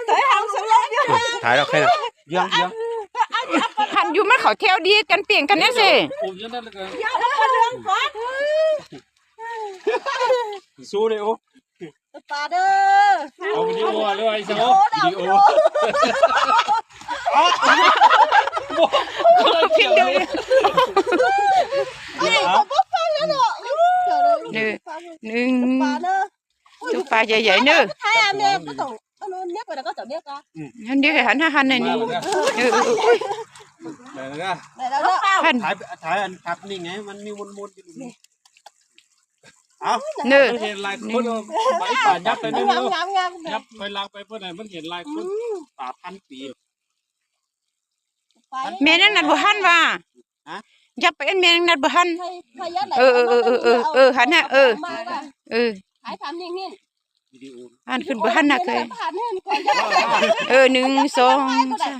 ຖ່າຍຫາງສະລັບຢູ່ ເອີ ຖ່າຍແລ້ວໃຄນະ ຍັງ ຍັງ ຫັ້ນຢູ່ ມັນເຂົ້າແຖວດີກັນ ປ່ຽງກັນຈັ່ງຊີ້ ສູ້ເດ້ ໂອ້ ປາເດີ ເອົາວິດີໂອເລີຍ ໄອ້ເຈົ້າ ວິດີໂອ ຜິດເດີ ເອີ ໜຶ່ງ ປາເດີ ຈຸປາໃຫຍ່ໆເດີ ຖ່າຍອັນນີ້ບໍ່ຕ້ອງ ອັນນີ້ໄປແລ້ວກໍຈະເນຍກະ ອືມ ຫັ້ນເດ ຫັນ ຫັນ ຫັ້ນ ນີ້ ເອີ ເອີ ເອີ ອຸ້ຍ ໄດ້ແລ້ວນະ ໄດ້ແລ້ວເນາະ ຫັ້ນ ຖ່າຍ ຖ່າຍອັນພັກນີ້ໄງ ມັນມີມົນໆຢູ່ນີ້ ເອົາ ເນີ ມັນເຫັນຫຼາຍຄົນ ອືມ ໄປປ່າ ຫຍັບໄປໜຶ່ງເນາະ ຫຍັບໄປຫຼັງໄປເພິ່ນໃຫ້ມັນເຫັນຫຼາຍຄົນ ອືມ ປ່າພັນປີ ແມ່ນຫຍັງນັ້ນບໍ່ທັນວ່າ ຮະ ຫຍັບໄປອັນແມ່ນຫຍັງນັ້ນບໍ່ທັນ ເອີ ເອີ ເອີ ເອີ ເອີ ເອີ ຫັ້ນນະ ເອີ ເອີ ຖ່າຍທຳນີ້ ວິດີໂອ ຫັ້ນຂຶ້ນບໍ່ທັນນະເຄີຍ ເອີ ໜຶ່ງ ສອງ ສາມ